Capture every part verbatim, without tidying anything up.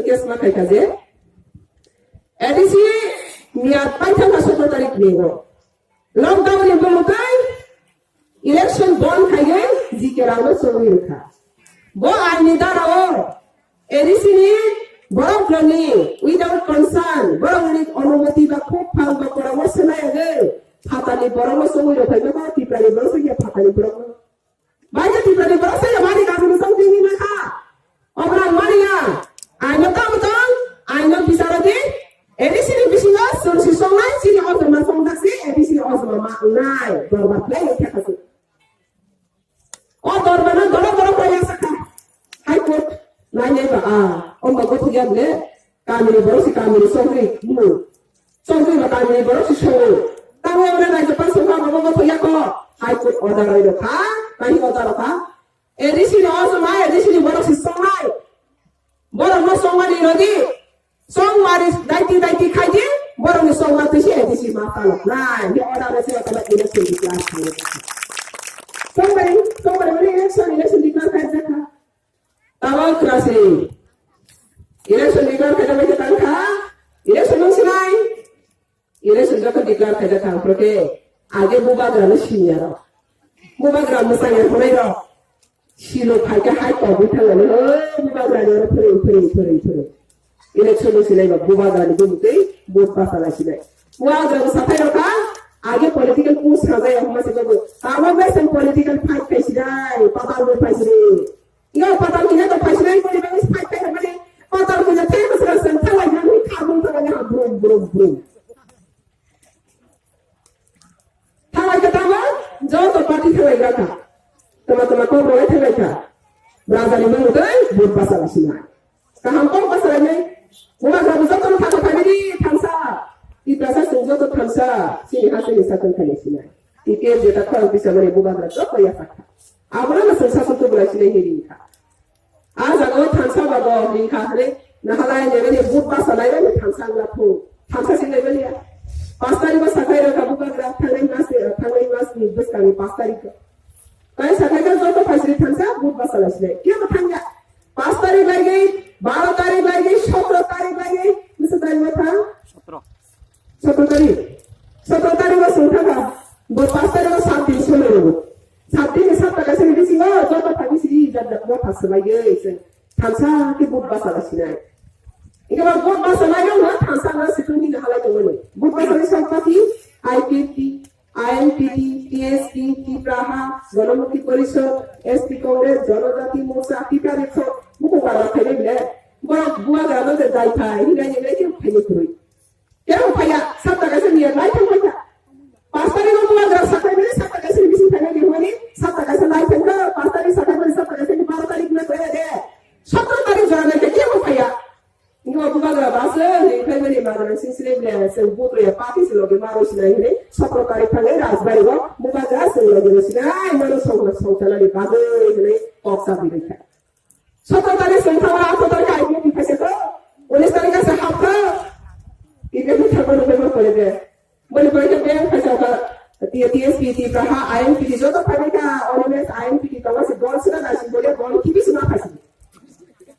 case ma khai kha je, A D C ni ya paithang kha sotro tarik ni o. Lockdown ni bumung tei election bon khai ye G K rao no chongwi rwkha. Bo ain ni dara o A D C ni borok rok ni without consent, borok ni onumoti ba khuk phang ba poramorsho nai age, phatar ni borok no chongwi rwphai ma ba Tipra ni borok se ya phatar ni borok no. Bai khe Tipra ni borok se ya mani kabu ni song tini ma kha. Obra mani ya. Aino tamo tong, aino bicharo di. A D C ni bisingo chwng si songnai, chini ojma songdak si, A D C ni ojma ma nai. Dorbar khlai ni thekha si. O dorbar no doro doro khlai ya sakha. High Court nai nai ba a. Omba gothok ya bole. Kami ni borok si kami ni chongri. Chongri ba kami ni borok si songo. Tamo ore nai jopan songkha mabo gothok ya ko. High Court order roi rokha. Nai order rokha. A D C ni ojma, A D C ni borok si songnai. Borok no songmani rodi. Songmani daiti daiti khai di. Borok ni songma twi si A D C ma talok nai. Ni order roi si otama election declare khai. Songmani, songmani mani election, election declare khai jakha. Tamo krasi. Election declare khai jakha tangkha. Election nung sinai. Election joto declare khai jakha, ang phro khe age bubagra no sini ya rok. Bubagra mwsang ya hwnai rok. Silo phai khe hai togwi thang ani, o bubagra ni oro phwrwng, phwrwng, phwrwng, phwrwng. Election no sinai ba bubagra ni bumung tei vote basa lai sinai. Bubagra no sathai rok kha, age political coup sajai ya hwnma se babu. Tamo bai se political fight khai sinai, patal bo phai sinai. Yo, patal khe to phai sinai, boni bagwi fight khai rok mani. Patal khe thai bwswk se thalai nani khabung thalai ha brum, brum, brum. Thalai kha tamo, joto party thalai gra kha. Tama tama kok rok thalai kha. Raja ni mung tei vote basa lai sinai. Kaham kok basa lai nai. Bubagra bo joto no thangsa phainai di thansa. Tiprasa chwng joto thansa. Chini ha chini sakon khainai sinai. T P F jeta khorang tisa mani bubagra joto ya sakha. Abono no chwng sason tubulai sinai hini kha. A jaga o thansa ba bo hini kha hwnwi nahalai nai mani vote basa lai mani thansa wngna phu. Thansa si nai mani ya. Pas tarikh o sakhai rwkha bubagra thangnai mas ni, thangnai mas ni bwskang ni pas tarikh o. Tai sakhai kha joto phaisri thansa vote basa lai sinai. Kebo thangya. Pas tarikh laigwi, baro tarikh laigwi, sotro tarikh laigwi, bwswk tarikh o thang? Sotro tarikh. Sotro tarikh o chwng thangkha. Bo pas tarikh o sat din somoi rwo. Sat din ni sapta kaisa ni bisingo joto phaini siri jat jat motha swlaigwi chwng thansa khe vote basa lai sinai. Hingke bo vote basa lai rok no thansa no situng hino halai tongmani. Vote basa ni song party, I P F T, I N P T, T S P, Tipraha, Jonomukhi Porishod, S T Congress, Jonojati Morcha, Tipra Motha, buku para khainai bile. Borok bubagra no je jai phai, hinai hinai khe phainai kwrwi. Kebo phaiya, sapta kaisa ni lai thang phai kha. Pas tarikh o bubagra sakhai mani, sapta kaisa ni bising phainai ni hwnmani, sapta kaisa lai thang kha, pas tarikh sakhai mani, sapta kaisa ni baro tarikh na koi de. Sotro tarikh jora nai khe kebo phaiya. Hingke bo bubagra ba se, ni phai mani magra sing sile ble, se vote rwya party se loge ma rw sinai hwnwi, sotro tarikh thangwi Rajbari o bubagra se loge rw sinai, mano songna songchalani bagwi hwnwi kok chabi rwkha. Sotro tarikh song thangma, atharoh tarikh I P F T phaisa kho, unis tarikh se hapkha. I P F T thangma nungwi ma pore de. Boni pore khe beng phaisa kha, T-, T S P T, Praha, I N P T, joto phainai kha, Animesh, I N P T, tongma se bol sina nasi bole bol kibi sima phaisa.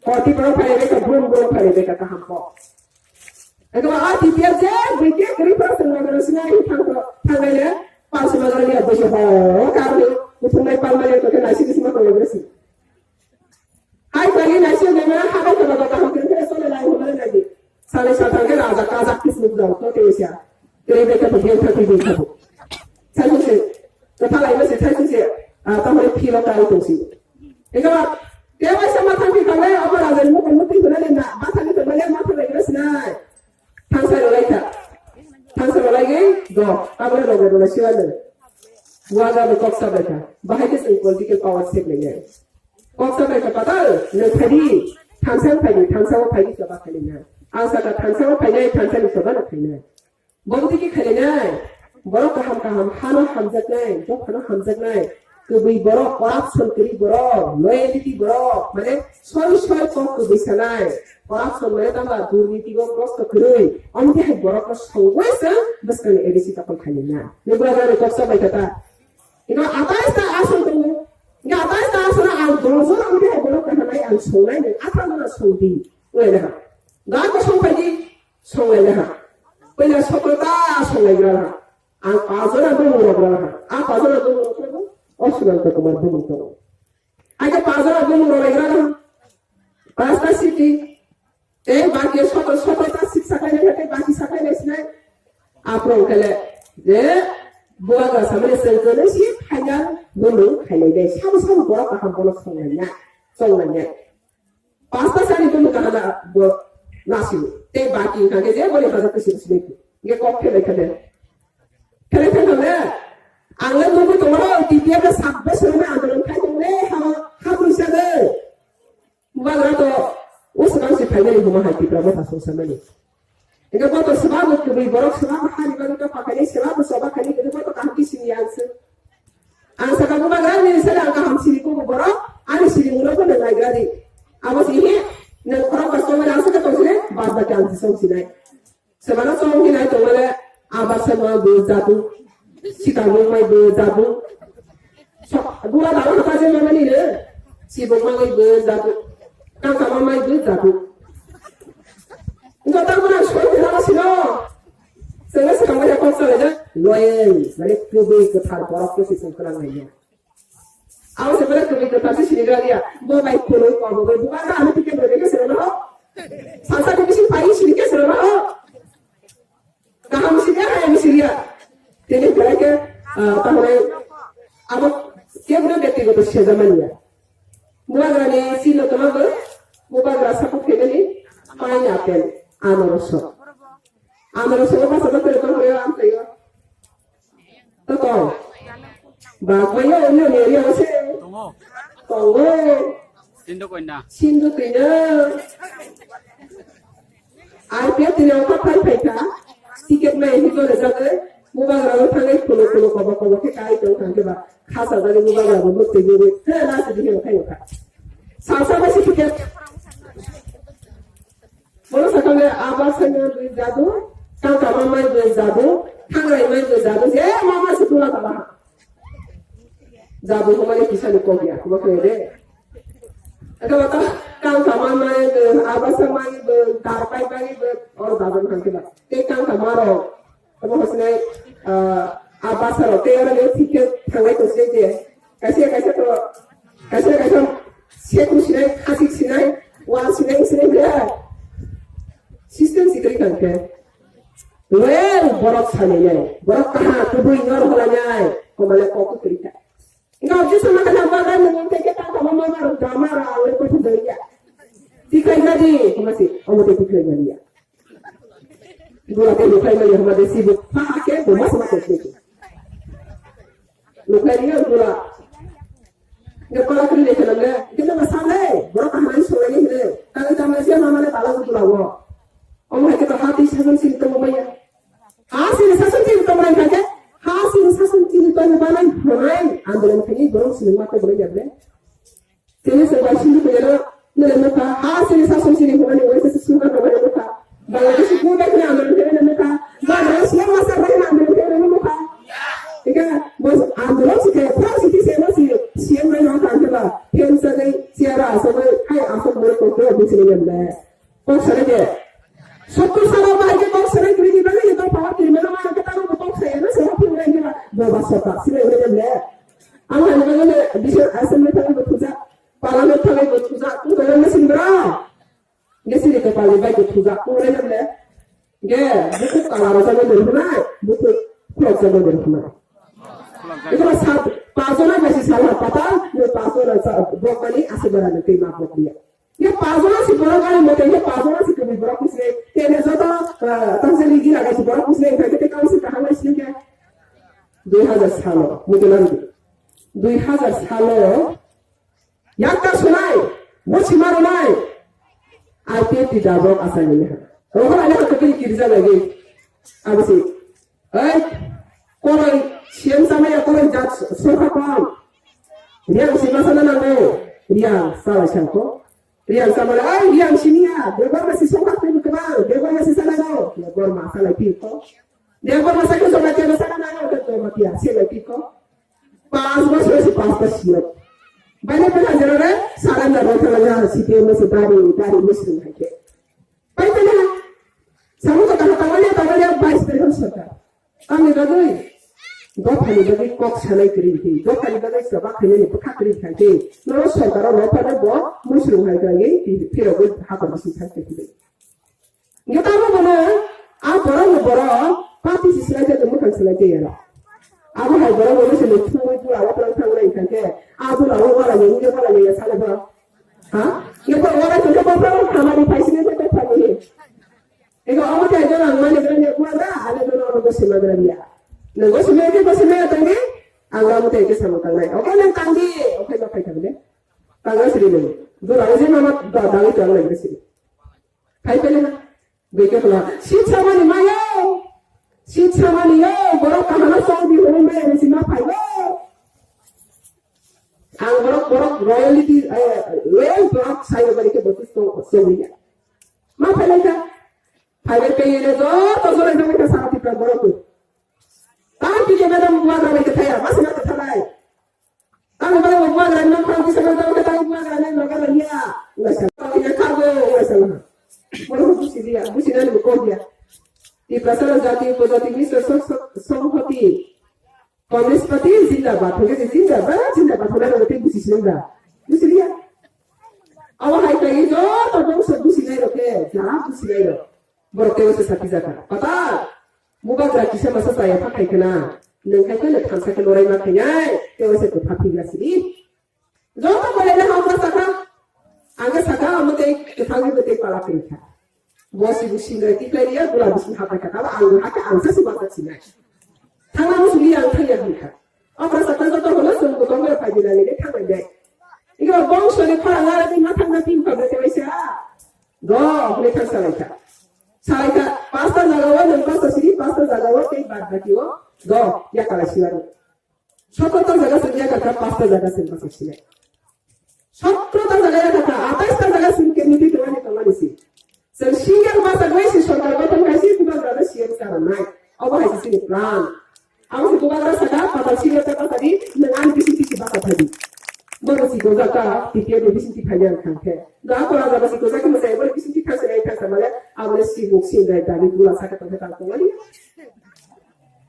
O, T P F phainai kha, brum brum phainai kha, kaham kho. Ekdom a T P F je, bui khe kwrwi phano se nogaro sinai, thang kho, thangnai le, pal se nogaro ni, bui se ho, karni, kuthumnai palmani, to khe nasi sima kho, nogaro si. Hai tali nai se nai mane habai khe bago kaham khe khe sole lai hwnmani nai di. Sale sa thang khe raja kajak kis nuk dong to te sia. Tei be khe to biang thang khe biang thang. Sai se, to thalai ma se sai se, a, to hore philo kai tong si. Eka ba, te bai sa ma thang khe kale, abo raja ni mukul mukul hwnmani na, ba thang khe mane ma thang lai khe sinai. Thangsa rwlai kha. Thangsa rwlai khe do, abo rwlai rwlai siya le. Bubagra bo kok sa bai kha. Bahai khe se political power se nai nai. Kok sa bai kha patal, nai phai di. Thangsa phai di, thangsa o phai di, soba phai nai. Ang sa kha thangsa o phai nai, thangsa ni soba no phai nai. Bo bwtwi khe khainai nai, borok kaham kaham hano hamjaknai, dophano hamjaknai, kwbwi borok corruption kwrwi borok, loyalty borok, mane soi soi kok kwbwi sanai, corruption mane tangba durniti o prosto kwrwi, omtwi hai borok no songwi se bwskangni A D C dopol khainai na. Ni bwrajani kok sa bai kha ta. Ino atais ta aswk tongo, ino atais ta aswk no ang dol jora omtwi hai borok kahamai ang songnai nai, atharo no songdi, wnglaina ha. Ga ko songphai di, songlai na ha. Poila soto ta songlai gra ha. Ang pajora bumung rao gra ha. A pajora bumung rao khe bo, o Sumanta Kumar bumung tong. Aike pajora bumung rao lai gra ha. Pasta siti. Tei baki soto, soto ta sik sakai nai, tei baki sakai nai sinai. Apro kele, je, bubagra samani sengkone si, khaina, bumung, khainai dei. Sabo sabo borok kaham bono songlai na. Songlai na. Pasta sani bumung kaham na, bo, nasi. Tei baki kha khe je, boni hajar kusi kusi nai. Nge kok khe lai kha de. Kele khe kha le. Ang le nugwi tongo, T P F le sat bosor ni andolon khai tong le, ha, ha bui sa de. Bubagra to, o swkang se phainai huma hai Tipra Motha songsamani. Hingke bo to swbabo kwbwi borok, swbabo hani bagwi to phainai, swbabo choba khainai, khe bo to kaham khe sini ang se. Ang saka bubagra ni sale ang kaham sini kubu borok, ani sini muno bo nang naigra di. Abo si hi, nang khorok ba choba ang saka tong sini, bad baki ang se song sinai. Sebana song hinai tongmale, Abasa ma bo jadu, Sikamung mai bo jadu. Gura dala hata je mamani le, Sibung mai bo jadu, Kangkama mai bo jadu. Engkho tang mona song hinai sino. Sebe Sikang mai kok salai je, loyal, mane kwbwi kwthar borok khe se song khnang nai ya. Abo se bele kwbwi kwthar se sini gra ya. Bo bai khuloi ko bo bai bubagra ano ticket bai khe sero na ho. Sasa ko bisi pai sini khe sero na ho. Kaham sini ya, hai sini ya. Tini bele khe, ah, tahole abo kebro bektigoto sejamani ya. Bubagra ni silo toma bo, bubagra support khe bini, pineapple, anaroso. Anaroso ko basa doktor ko hore am tayo. Toto. Bagmai yo, yo, yo, yo, se. Tongo. Tongo. Sindu koina. Sindu koina. Ai pia tini ang papai paika. Ticket mai hito le jade. Bubagra no thangai kulo kulo kobo kobo khe kai tong thang khe ba. Khasa jade bubagra no mukti guri. He na se dihe khai ka. Sasa ba si ticket. Bono sakha le Abasa mai bo jadu, Kangkama mai bo jadu, Thangrai mai bo jadu, je mama se tula tala ha. Jadu homa le kisa ni kok ya, homa khe de. Aka bata Kangkama mai bo, Abasa mai bo, Darpai mai bo, or jadu hang khe ba. Te Kangkama ro, Obo hwsnai, ah, Abasa rok tei oro ni thik khe thanglai tong sinai je. Kaisa, kaisa to, kaisa, kaisa seku sinai, khasik sinai, wal sinai, sinai je. System si kwrwi kang khe. Well, borok sanai nai, borok kaha, kubui nor hola nai, komale kok kwrwi kha. Nga objection ma kana ba ba nung tei khe ta tama ma ma rok drama ra, ang le kothu doi ya. Tikhlai jadi, koma si, omo tei tikhlai jadi ya. Gula tei nuklai mani homa de sibu. Ha ha khe bo ma sama khe khe. Nuklai ri ya gula. Nge pala kri le khe nang le. Khe nang ma sa le. Borok kaham ni songlai ni hile. Kali tam le sia mama le pala gula wo. Omo hai khe to ha tei sason sini tongmo maya. Ha sini sason sini tongmo nai khe. Ha sini sason sini tongmo ba nai. Hwnai. Andolon khe ni borok sini ma tongmo nai ya le. Tini se bai sini khe no, nini mukha, ha sini sason sini hwnani wai se suka no wai mukha. Bangladesh ku bai khe andolon khe no mukha. Bangladesh yang masa bai andolon khe no mukha. Ika, bos andolon si khe, phang si khe se no si, C M bai no thang khe ba, phen sa dei, siara, so bai, hai, asok bai, kok bai, bisi ni yam le. Kok sa dei. Sottur salo bai khe kok sa dei, kri di bai, to power kri mano ma, khe tamo kok sa ya, no se, ha, phi bai khe ba, bo ba sota, si bai, bai yam le. Ang hai bai le, bisi assembly thangwi bo thuja, parliament thangwi bo thuja, tong thangwi machine bra. Nge sini kopal ni bai bo thuja, tong rai nam le. Nge, bukhuk kala ro jabo ni rhunai, bukhuk khulok jabo ni rhunai. Iko sa, pasona bai si sala pata, nge pasona sa, bok mani, ase bara ni tei ma bok dia. Nge pasona si borok gari mote, nge pasona si kami borok kusne, tene joto, ah, tangsa ligi lagai si borok kusne, nge kete kau si kaham lai si nge. Dui hajar salo, mungkin nanti. Dui hajar salo, yakta sunai, musi marunai. I P F T dabok asai ni ha. Rohor ani ha kekiri kirja lagi. Abisi. Ei, koroi, C M samaya koroi jat soha kom. Riang sima sana nango. Riang, salai sangko. Riang sama le, ai, Riang sini ya, Debbarma si songkha tei kebang, Debbarma si sana no, Debbarma salai phi ko. Debbarma sa khe songkha tei sana no, Debbarma phi ya, se lai phi ko. Pas bosor se pas ta siyok. Bani pha jera re, sana no, thala ya, C P M se dari, dari Muslim hai khe. Pai Samung to kaham tangmani, tangmani bai stai hon sorkar. Tamni bagwi, dopha ni bagwi kok sanai kwrwi khe, dopha ni bagwi choba khainani bwkha kwrwi kha khe, noro sorkar o rophar bo muisung hai khlaiwi, phirogwi hakor bising thang khe. Hingkhe tamo bono, a borok no borok, party si slai khe, tongmo thang slai khe yara. Abo hai borok no se thumwi bula o tang thang lai kha khe, a bula o wala ye, wala ye, sale borok. Ha? Ye to wala khe borok hamari phaisini khe to thangwi. Ego amo tei ego ang mani gra ni buagra, ale dono amo gosi magra ya. Nang gosi mai khe gosi mai tong di, ang amo tei khe samo tang nai. Oke nang tang di, oke ma phai thang de. Tang sri nang. Dura je mama da dang tang nai sri. Phai pele na. Beke hla. Sit samani mayo. Sit samani yo. Borok kahana song di horo mai ani si ma phai yo. Ang borok, borok royalty, eh, royal borok sayo bari khe botu song, song ya. Ma phai lai kha. Phai lai pele na joto jora jora kha sa ti pra borok tu. Tang ki ke madam buagra lai khe thaya. Ma se ma khe thalai. Tang bai buagra ni nongkhong kisa bai tang khe tang buagra ni loge lai ya. Ngai sa. Tang ya kha bo, ngai sa ha. Borok busi dia, busi nani bo kok dia. Tiprasa jati upojati Mister Song-, Song-, Songhoti. Congress party zindabad, thangke se zindabad, zindabad, thangke se tei busi sinai da. Busi liya. Abo hai khlai joto bongso businai rok khe, jara businai rok. Borok tei se sati jaka. Pata, bubagra kisa masa chaya pha khai khna. Nung khai khna thansa khe lorai ma khainai, tei se kwpha phigra sidi. Joto kole le hao ma sakha. Ang khe sakha, amo tei kwthangwi bo tei pala twi kha. Bo si bo sinai tikhlai riya, bula bising hapai kha. Tabo ang bo hakhe ang sa si ma ta sinai. Thangna musugi ang thangya hwn kha. Okra sakha joto hwnwi chwng bo tongwi phai di nai le thangbai dai. Iko bongso ni khorang lara twi ma thangna tin kha bo tei waisa. Do, hwnwi thang salai kha. Salai kha, pasta jaga o nwng pasta siri, pasta jaga o tei bad baki o. Do, ya kalai siwari. Sotro ta jaga se niya kha, pasta jaga se basa sinai. Sotro ta jaga ya kha, atais ta jaga se ke niti tongani tongani si. Chwng single basa bai si sorkar gothon khai si, bubagra no C M karon nai. Obo hai si sini plan. Abo se bubagra saka, patal single ta basa di, nwng ani bising tisi basa phai di. Bono si gojak ta, T P F ni bising ti phai yang khang khe. Da ko raja basi gojak khe mwsai, bono bising ti thang se nai thang sa male, abo le si muk si dai, dani bula saka tong khe tang tongani.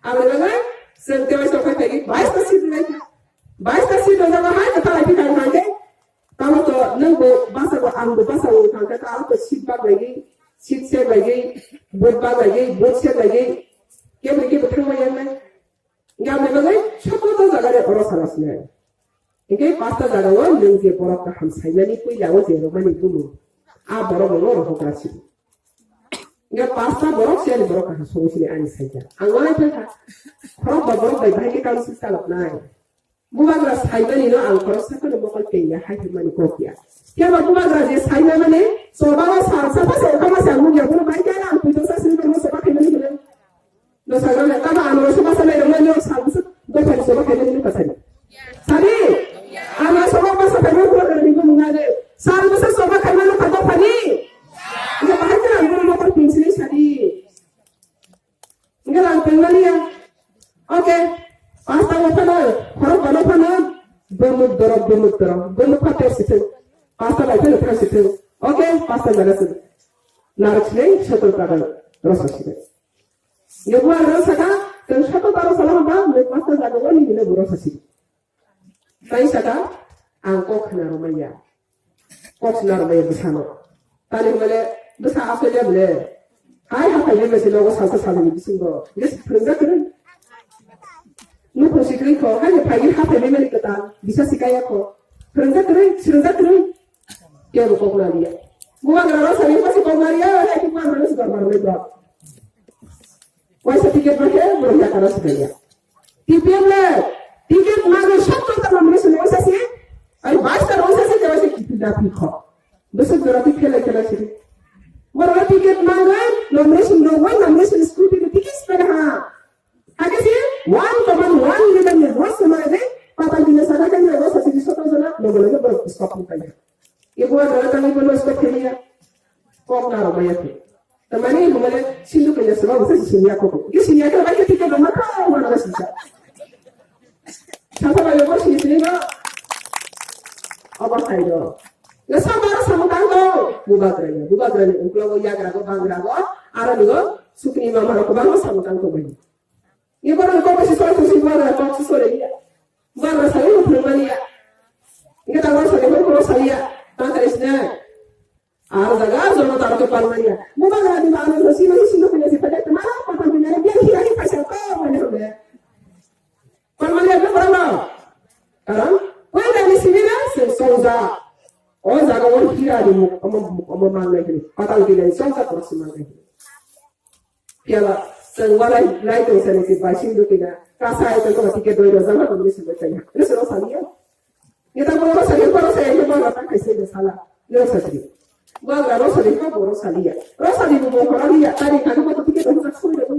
Abo le nai, chwng tei waisa phai phai, bais ta si dai. Bais ta si dai, jaba hai, kata lai phi thang thang khe. Tamo to, nwng bo basa bo, ang bo basa bo thang khe, tamo to seat bak bai di, seat se bai di, vote bak bai di, vote se bai di. Kebri kebri thang bai yang nai. Gam ni bagwi, sotro ta jaga de oro sana sinai. Hingkhe pasta jaga o nwng je borok kaham saimani puila o je romani bumung, a borok rokno rohorgra sidi. Hingkhe pasta borok se ani borok kaham songwi sini ani saikha. Ang uanai thangkha. Khorok ba borok bai bahai khe council chaloknai. Bubagra saimani no ang khorok sakno mokol tengya hai hwnmani kok ya. Phiya ba bubagra je saimani, choba o sal sapa se okhama se ang nukya, bono bai khe ang puito sa sini tongma choba khaimani hwnwi. Dosa jone, tamo ano soba salai rok nai, sal bwswk dophani soba khaimani nukha sadi. Sadi? Ano soba bwswk khaimani nukha sadi, bumung nai de. Sal bwswk soba khaimani nukha dophani. Ino bahai khe ang bono nokol pinsini sadi. Hingkhe ang tongmani ya. Okay. Pasta no phano, khorok bano phano, bumuk dorok, bumuk dorok, bumuk phater sithung. Pasta bai phano thang sithung. Okay, pasta jana sithung. Narok sinai, sotro ta rok rosa sinai. Ye bubagra saka, tong saka taro sala hamba, me pasta jaga o nini le buro sasi. Tai saka, ang kok khna romaiya. Kok khna romaiya bwsano. Tani hwnba le, bwsa asoi le bole. Hai haphai le mese nogo salsa salani bisingo. Yes, phwrwngjak kwrwi. Nukhung si kwrwi kho, hai phai haphai le mani kwtal, bisa si kaya kho. Phwrwngjak kwrwi, swrwngjak kwrwi. Kebo kok naliya. Bubagra rok sari pasi kok naliya, hai bubagra rok sari pasi kok naliya. Waisa ticket ba khe, borok yakana swkaiya. T P F le, ticket mano sotro ta nomination waisa se, ai bais ta waisa se, waisa kiphil da phikho. Bwswk jora twi khelai khelai siri. Borok ticket mano, nomination rok, nomination scrutiny ticket spela ha. Hakhe se one common one leader ni voice se mane, patal bini saka khe ni voice se sotro jona, logo logo borok stop ni kaiya. Ibu ada datang ibu no stop khe niya. Kok na rok maya khe. Tamani ibu mane sindu khe ya sebab se sinya kok. Ki sinya khe bai khe ticket rok ma kha, ma na sisa. Sasa bai voice ni sini no. Aba khai do. Ya sama sama tang do. Bubagra ya, bubagra ni uklau wo yagra bo, bangra bo, aro ni bo, sukni mama rao kobang no samung tang tongmai. Ni borok ni kok bai se soi tong si, bubagra kok se soi ya. Bubagra sai no phung mani ya. Hingke tang rosadi hor ko rosadi ya. Tang tari sinai. Aro jaga jono taro ke pal mani ya. Bubagra ni ma ano si mani si no kanya si pada kemana, papa bina ni biar hira ni pasal ko mani hode. Pal mani ya, bubagra no. Karon, koi dani sini na, se songja. O jaga o hira ni mu, omo, omo mangnai hini. Patal bina ni songja ko si mangnai hini. Phiya ba, chwng walai, lai tong sani se bai sing do kina. Kasa ai tong kama ticket doi do jama tong ni se bai tong ya. Ni se rosadi ya. Ni ta bo rosadi, bo rosadi, bo rosadi, kai se de sala. Ni rosadi. Bo agra rosadi, bo bo rosadi ya. Rosadi bo bo rosadi ya. Tari kha bo ticket doi jama sui do.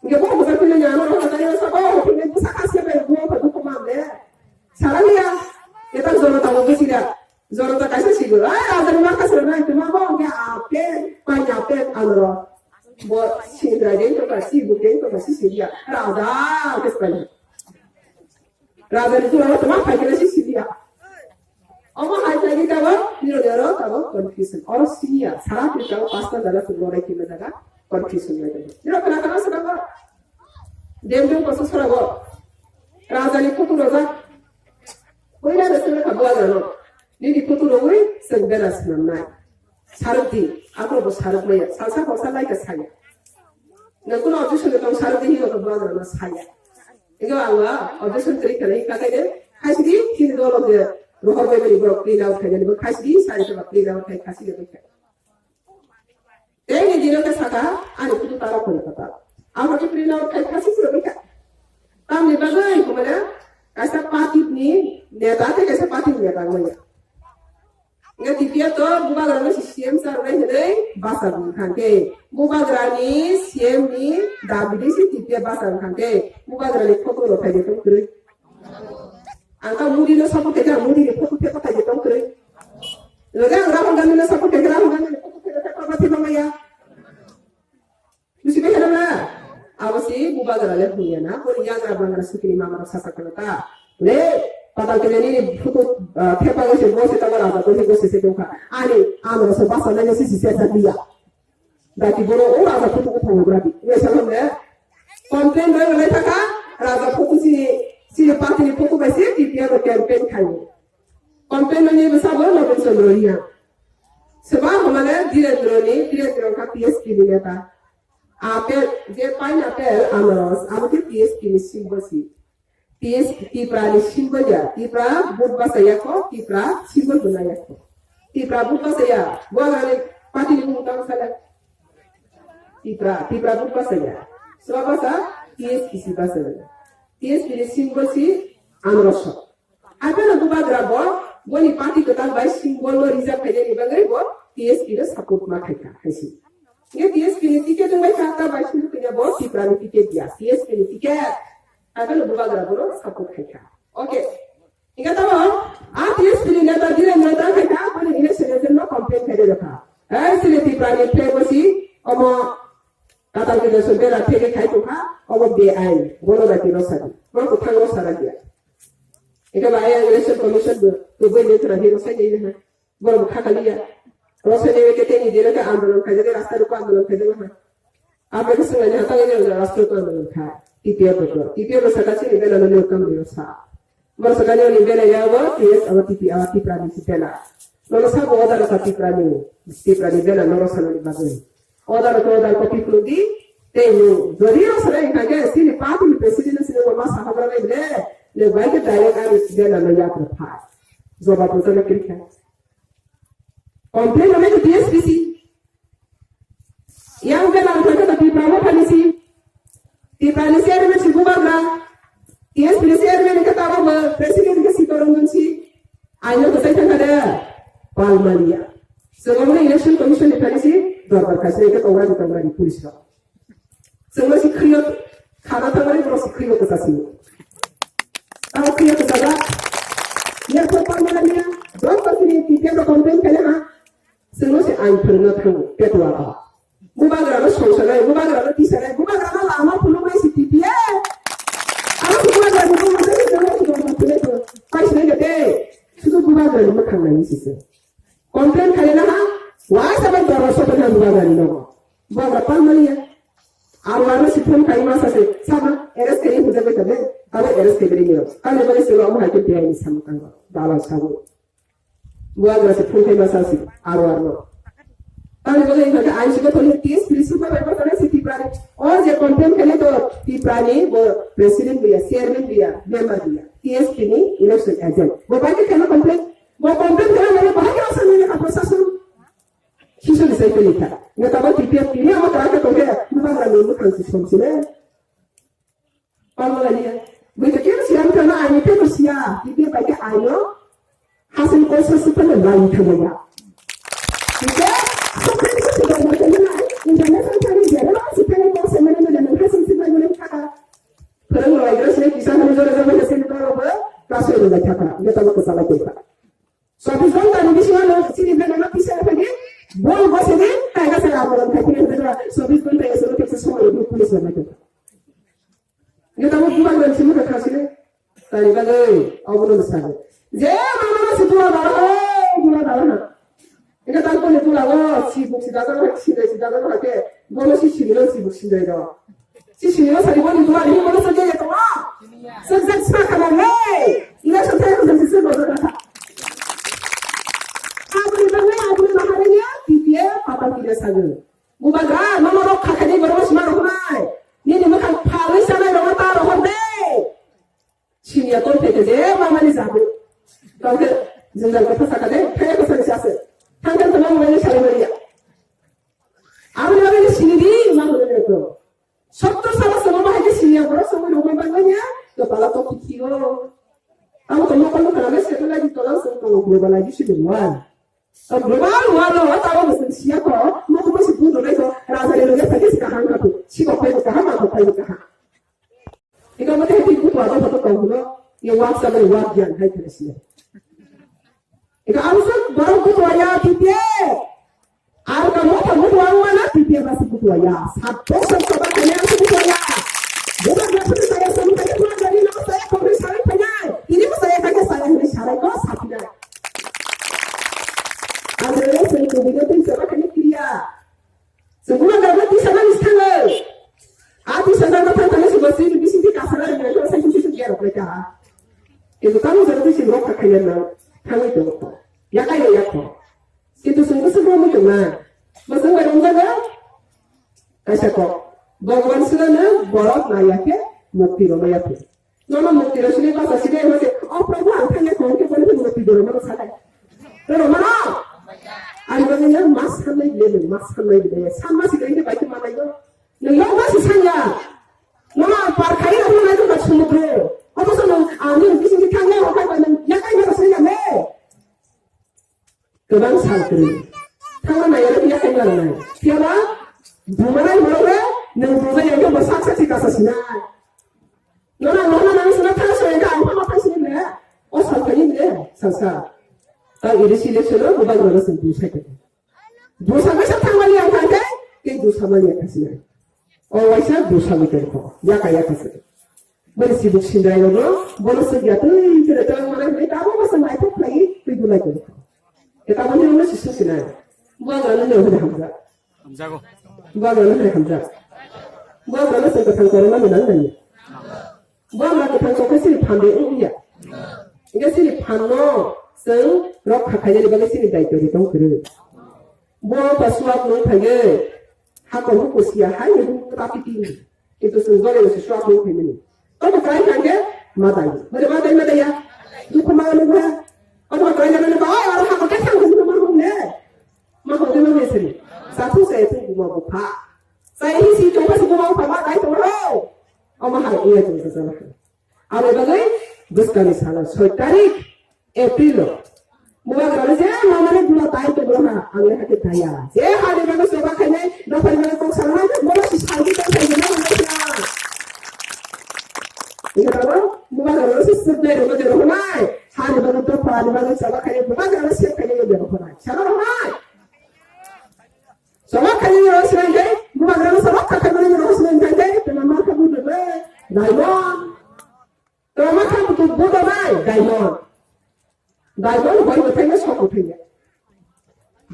Ni bo bo kini ya, no rosadi ya, sa bo, kini bo sa kasi bai bo ko ko mam le. Sala ya. Ni ta jono ta bo sila. Jono ta kaisa sigo. Ai, raja ni ma kasi na, tuma bo, ni ape, pai ni ape, ano. Bo sindra dei to kasi, bu dei to kasi siya. Raja, kes pai. Raja ni tu raja tama pai kena si siya. Omo hai kai ni tabo, niro niro tabo confusion. Oro siya, sara tu tabo pasta dala tu lorai kena daga confusion mai tabo. Niro kena kena sedang ko. Dem dem ko sosora ko. Raja ni photo raja. Koila de sebe kha bubagra no. Nini photo rogwi chwng bera swnamnai. Sarwk di, aphuru bo sarwk maya. Salsa khorsa lai kha saya. Nang kuno objection tong sarwk di hino kha bubagra no saya. Ego ang wa objection kwrwi kha nai kha kai de. Khaisi di, chini dolo je rohor bai bari borok print out khai nani bo khaisi di, sai kha print out khai khasi de bai kha. Tei ni dino khe saka, ani photo taro khori kha ta. Ang khe print out khai khasi se bai kha. Tamni bagwi hwnmale, kaisa party ni neta tei kaisa party ni neta wngmaya. Nge T P F to bubagra no si C M sa rwnai hwnwi basa bung khan khe. Bubagra ni C M ni dabi di si T P F basa bung khan khe. Bubagra ni photo rok khai de tong kwrwi. Ang ta Modi no support khe, Modi ni photo khe pathai je tong kwrwi. Loge ang Rahul Gandhi no support khe, Rahul Gandhi ni photo khe pathai ma ya. Busi bai na. Abo si bubagra le hung ya na, bo yagra bangra sukini mama rok sasa khe ta. Le, patal kene ni photo, ah, thepa gose bo se ta raja, bo se bo se se dongkha. Ani, ano se basa na si si se sa dia. Dati boro o raja photo ko thangbo bradi. Nge sa le. Complain bai lai thaka, raja photo sini, sini party ni photo bai si, T P F campaign khai. Complain no ni bwsa bo Nobin Chandra Reang. Seba hwnmale Dhirendra ni, Dhirendra kha T S P ni neta. Apple, je pineapple, anaros, abo khe T S P ni symbol si. T S P, Tipra ni symbol ya. Tipra vote basa ya kho, Tipra symbol bo nai ya kho. Tipra vote basa ya. Bo ang ani party ni mung tang sala. Tipra, Tipra vote basa ya. Seba basa, T S P si basa ya. T S P ni symbol si anaros. Aphano bubagra bo, boni party kwtal bai symbol no reserve khainani bagwi bo T S P no support ma khaikha, haisi. Nge T S P ni ticket wngbai kha, ta bai sini kanya bo Tipra ni ticket ya, T S P ni ticket. Aphano bubagra bono support khaikha. Okay. Hingkhe tamo, a T S P ni neta Dhirendra ta khaikha, boni election agent no complain khai rwkha. Ei, sini Tipra ni flag bo si, omo, Katal khe jesu bera theke khai tongkha, obo beain, bono dati rosadi, bono kwthang rosara dia. Eka ba ayang election commission bo, tubui ni tura hi rosai ni ha. Bono bo khakali ya. Rosai ni ke teni dino ke andolon khai jani, rasta ruko andolon khai jani ha. Abo ke sungai ni hatang ni rasta ruko andolon khai. T P F bo, T P F bo saka chini bela no kam ni rosa. Borok sakani oni bela ya bo, T S abo T P, abo Tipra ni si bela. Nono sabo order rokha Tipra ni, Tipra ni bela norok sanani bagwi. Order rokha order copy phunuk di, tei nwng jodi rok sanai hwnkha khe, chini party ni president no sini bo ma sahogra nai bole, nwng bai khe direct ani bela no yapra phai. Jobab rwchana kwrwi kha. Complain rwmai khe T S P C. Yang bela rwkha khe to Tipra Motha ni si. Tipra ni chairman si bubagra. T S P ni chairman ni khe tabo bo president khe si Toranjan si. Aino kwchai thangkha de. Palmaliya. Chwng omo election commission ni thani si dorbar khaisai khe tongra di tongra di police rok. Chwngno si khriyo khana thangmani borok si khriyo kwchasi. Tamo khriyo kwchajak. Yerpor palmaliya. Joto sini T P F rok complain khaina ha. Chwngno se ain phwrwngna thango, petuwa ba. Bubagrano songsanai, bubagrano tisanai, bubagrano lama phunuknai si T P F. Abo se bubagrani bumung tei se chwngno se bumung phunuknai se. Paisinai de tei, sudu bubagrani mwkhang nai se se. Complain khaina ha, Wa sa bai doro so bai ha bubagra ni nogo. Bubagra pal mani ya. Aro aro si phone khai ma sa se, sama, arrest khai ye hujak bai tong le, abo arrest khai beri ni rao. Kale bari se lo amo hai khe P I ni samung tang ba, dala sabu. Bubagra se phone khai ma sa se, aro aro. Kale bari hake ain si ko tholi T S P ni sukma bai ma sa se Tipra ni. O je complain khai le to Tipra ni, bo president biya, chairman biya, member biya, T S P ni election agent. Bo bai khe khai ma complain. Bo complain khai ma le bahai khe asa ni lekha prosason. Sisoni sai peli kha. Neta bo T P F tini amo tara khe tong khe, bubagra ni mukhang si som si le. Pal ma lai ya. Bui khe khe siya, bui khe na aini khe no siya, T P F bai khe aino. Hasil ko sa si pele lai thang ya. Bui khe, so pele si si dong ma khe na, international thani jera, si pele ko se mene mene nang hasil si bai mene kha. Pherang lai gra si, kisa hanu jora jora se ni baro ba, kaso ni lai kha. Neta bo ko salai kha. Chobbish ghonta ni bisingo no chini bena no kisa phai di, bol bo se di, tai ga se amo ron khai phai di, chobbish ghonta ya se no kisa somoi di police bai nai. Neta bo bubagra ni simi kha sini, tari bagwi, abo no sa. Je mama no si tula dala ha, tula dala ha. Ika tang ko ni tula wo, si buk si dala ha, si dai si dala ha ke, bo no si sini no si buk si dai do. Si sini no sari bo ni tula ni, bo no sa je ya tong. Sa je sa kha na le. Ina sa thai ko sa si se bo do kha. Abo ni bagwi, abo ni bahari ni, T P F, papa kiri sa je. Bubagra, mama rok kha kha ni, bo no si ma rok nai. Nini mukhang phalwi sanai rok no ta rok hor de. Sini ya kon theke je mama ni jabu. Kau khe jwngjal kotha saka de, thai ko sani sase. Thang thang thang mama ni salai mari ya. Abo ni bagwi sini di, ma hwnwi nai to. Sottor salo se mama hai khe sini ya, borok se mama rok mama ya, to pala to kithi o. Abo to mokol no khana le se to lai di to lang se to globalization de wan. To global war lo, ta o bo se siya ko, mo ko bo se bu do nai to, raja ni loge phai khe se kaham ka tu, si ko phai ko kaham, ma ko phai ko kaham. Ika mate hati butu abo photo tong hwno, ye wak sa bai wak gyan hai khe sini. Ika abo sa borok butu ya T P F. Aro ka motha butu ang mana T P F asi butu ya. Sat bosor soba kanya asi butu ya. Bukan berarti saya sami kaya bukan dari nama saya kau beri sarai kanya. Ini mah saya kaya saya ini sarai kau sapi dah. Ada yang saya kubingnya tu siapa kanya kiri ya. Sebulan dapat di sana di sana. Ati sana dapat tanya sebuah sini di sini kasar ada yang saya sisi dia rok mereka. Itu kamu jadi sini rok kaya na. Kami itu rok. Ya kaya ya kok. Kintu chwng bwswk romwi tongnai. Bwswk bai romjago? Kaisa kok. Bhagwan Srano borok naiya khe mukti romaya khe. Nono mukti rw sini basa sini hwnkhe, "O Prabhu, ang thangya khe hwnkhe bono mukti do romano sanai." Tei romano? Ani bagwi no ma sannai bile, nwng ma sannai bile. Sanma si khe bai khe manai no. Nwng yokma si sanya. Nono par khai rw nai tongkha sumudro. Obo se nwng ani bising khe thangya hwnkhe nwng yakai no sanya ne. Kwbang sal kwrwi. Thangna nai aro phiya khe nang nai. Phiyaba bumanai borok le nwng bujai ya khe bo sak sak si kasa sinai. Nono nono nang sina thang soi kha ang phama thang sini le. O sal phai ni le sal sa. Ta iri si le solo bubagra no sing bu sai khe. Bu sa bai sa thang mani ang thang khe. Ke bu sa mani ang thang sinai. O waisa dosa ni tongkho, yaka yaka se. Bari sibuk sindai rok no, bono se ya twi twi twi mane hwnwi tamo bosa naithok khlai twi bulai tongkho. Ke tamo ni no sisi sinai. Bubagra no hwnwi hamjak. Hamjago. Bubagra no hwnwi hamjak. Bubagra no se kwthang korma ni nang nai. Bubagra kwthang kokhe sini phan de wng ya. Hingke sini phan no chwng rok kha khainani bagwi sini daityo ri tong kwrwi. Bo ta suak nung phaiwi, hakor huku siya hai ni huk ta piti. Kintu chwng jole se suak nung phaimani. Obo kwlai kha hwnkhe madai. Bole madai madai ya. Dukhu ma nung ha. Obo kwlai jana ni ba, oi, aro hakor khe thang hwn ma hwn ne. Ma hwn ma hwn sini. Sa thu sa thu buma bupha. Sa hi si chong pha si buma bupha madai tong ro. Omo hai iya tong sa jana. Abo bagwi bwskangni salo soi tarik April o. Bubagra no je mamani dula tai tongro ha, ang le hakhe taya. Je hani bagwi choba khainai, dophani bagwi kok sanai, bono si saldi tong sai gwnang hwnwi sa. Ika tabo, bubagra no se sibnai rwma je rohornai, hani bagwi dophani bagwi choba khainai, bubagra no sep khainai je rohornai. Salo rohornai. Choba khainai je rohornai khe, bubagra no choba khainai je rohornai khe, tena markha budu le, diamond. Toma kha butu buda nai, diamond. Diamond hoi bo thaina sok bo thaina.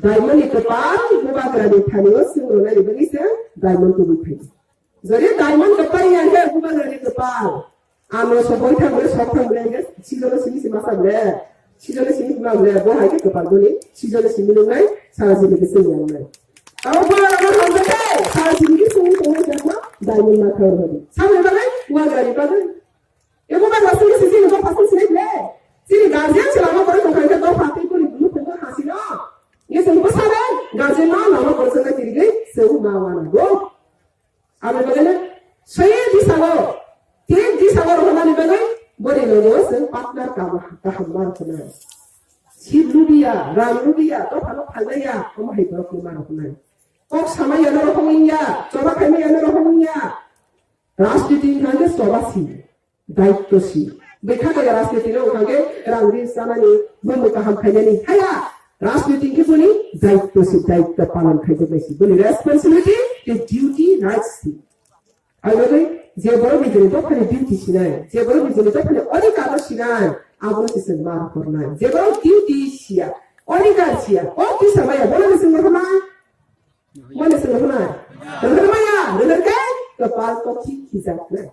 Diamond ni kpal, bubagra ni thani wo sung ronai ni bagwi se diamond kubui phai. Jodi diamond kpal ya khe bubagra ni kpal. Ano soboi thang le, sok thang le, sijono simi sima sa le. Sijono simi sima le, bo hai khe kpal boni, sijono simi nungnai, sara simi khe sung yang nai. Abo bubagra no hamjakhe, sara simi khe sung tongnai jakma, diamond ma thang ro di. Samai bagwi, bubagra ni bagwi. Ebo ba lasing se chini dopha se sinai le. Chini guardian se lama pore tongkha khe dopha tei boni bulu phungkha hasi no. Ye chwng bwsa le guardian no lama pore se nai tiri gwi chwng ma wana go. Abo bagwi no soye disa go. Thik disa go rohormani bagwi boni logo chwng partner kaham kaham ma rohornai. Sip lubiya, rang lubiya, dopha no phalnaiya, omo hai borok no ma rohornai. Kok samaiya no rohormaiya, choba khaimaiya no rohormaiya. Rajniti wngkha khe choba si. Daitto si. Bekha kaya rajniti no wngkha khe rang ri chanani, bumu kaham khainani. Haya, rajniti khe boni daitto si, daitto palon khaijaknai si. Boni responsibility, the duty, rights si. Abo bagwi je borok ni joni dophani duty sinai, je borok ni joni dophani odhikar no sinai, abo no se chwng ma rohornai. Je borok duty siya, odhikar siya, o kisa maya, bono se chwng rohornai. Bono se chwng rohornai. Rohormaya, rohor khe, kepal kokthi khijaknai.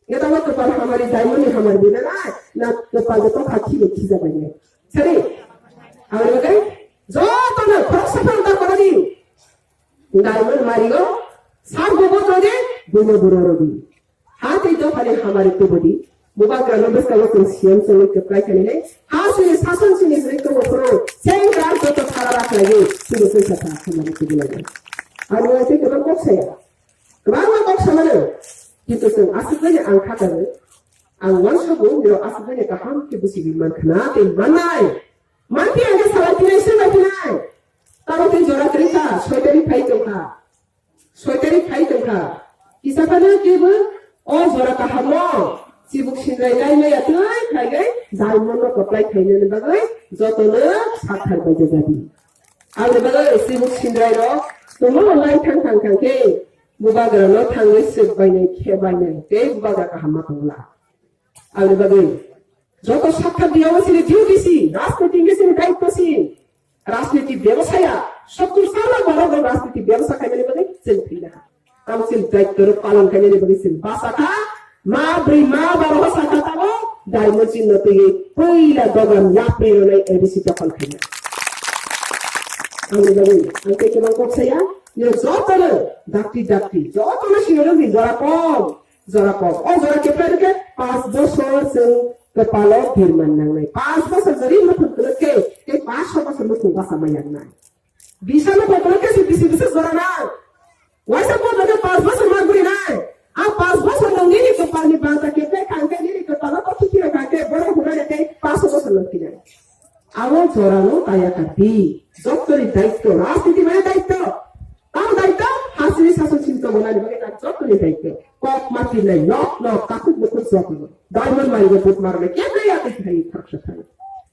Ye tamo kepal hamari, diamond ni hamari bina nai, na kepal de tokha khini khija bai nai. Sari, hamari bagai, joto no khoroksa phano ta kora di. Diamond mari o, sar bobo rodi, buino buro rodi. Ha tei dophani hamari tubu di. Bubagra no bwskango chwng siyam chwngwi kwplai khainai. Ha sini sason sini hwnwi tongo phuru, sengkrak joto thara rakhwlaiwi, sini phaisa ta hamari tubu lai. Ani uaitwi kwbang kok saya. Kwbangma kok samano, kintu chwng aswk bai ang kha tangwi, ang uansogo, nirok aswk bai kaham khe buchigwi man khna tei mannai. Manphi ang khe salai phinai, swbai phinai. Tamo tei jora kwrwi kha, soi tarik phai tong kha. Soi tarik phai tong kha. Kisa phano kebo o jora kaham no chibuk sindrai lai maya twi khainai, diamond no kwplai khainani bagwi jotono sakthar bai jajadi. Aboni bagwi chibuk sindrai rok tongo lai thang thang thang khe bubagra no thangwi swk bainai khe bainai tei bubagra kaham ma tongla. Aboni bagwi joto sakthar diya o chini duty si, rajniti hwnkhe chini daitto si. Rajniti bebasaya, sottur sal borok rok rajniti bebasa khainani bagwi chwng thwina ha. Tamo chini daitto rok palon khainani bagwi chwng basa kha, ma bwrwi ma baro ho sakha tamo, diamond chini no twiwi puila dogan yapri rwnai A D C dokhol khaina. Aboni bagwi ang tei kwbang kok saya, nirok jotono dakti dakti, jotono sinirok ni jora kom, jora kom. O jora kepha rwkhe panch bosor chwng kwpalo birman nangnai. Panch bosor jori muthung kwlwk khe, tei panch so bosor muthung basa mai yangnai. Bisa muthung kwlwk khe se bisi bwswk jora nang. Waisa pho jora panch bosor ma guri nai. A panch bosor no nini kwpal ni banta kepha kha hwnkhe, nini kwpalo to khikhi rok kha hwnkhe, borok hwnmani tei panch so bosor no thinai. Abo jora no taya kha di. Joto ni daitto, rajniti mane daitto. Tamo daitto, hasini sason sini tongmo nani bagwi ta joto ni daitto. Kok ma pirnai, nok nok, takhuk bukhuk joto no. Diamond mari bo but marnai, kebra ya tei thai khoroksa thai.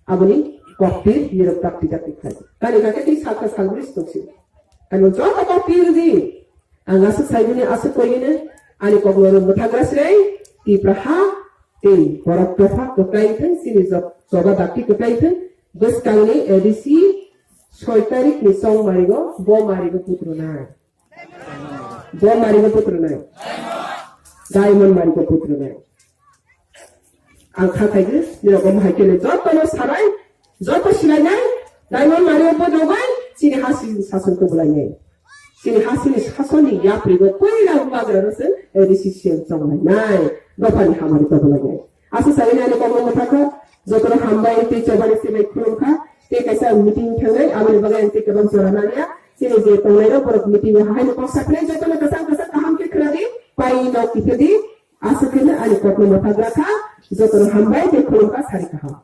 Aboni kok pir, nirok dakti dakti khai. Kani kake tei salka salbris tongsi. Kani joto kok pir di. Ang aswk saibini aswk koigini, ani kok no mwthagra srei, Tipra ha, tei borok dopha kwplai thung, chini jok-, choba dakti kwplai thung, bwskangni A D C soi tarik ni chong marigo, bo marigo putrunai. Bo marigo putrunai. Diamond marigo putrunai. Ang kha thai di, nirok omo hai khe le joto no sarai, joto sinai nai, diamond mari o bo dogai, chini ha sini sason to bulai nai. Chini ha sini sason ni yapri bo poila bubagra no se, A D C siyam chonglai nai, dopha ni hamari to bulai nai. Asa sai ni ani kok no mwthakha, joto no hambai tei choba ni sibai khulum kha, tei kaisa meeting thangnai, aboni bagwi ang tei kwbang jora nangya, chini je tongnai rok borok meeting o hai no kok saknai, joto no kwchang kwchang kaham khe khna di, pai no kisa di, Aswk khe no ani kok no mwthak ra kha, joto no hambai tei khulum kha, sari kaham.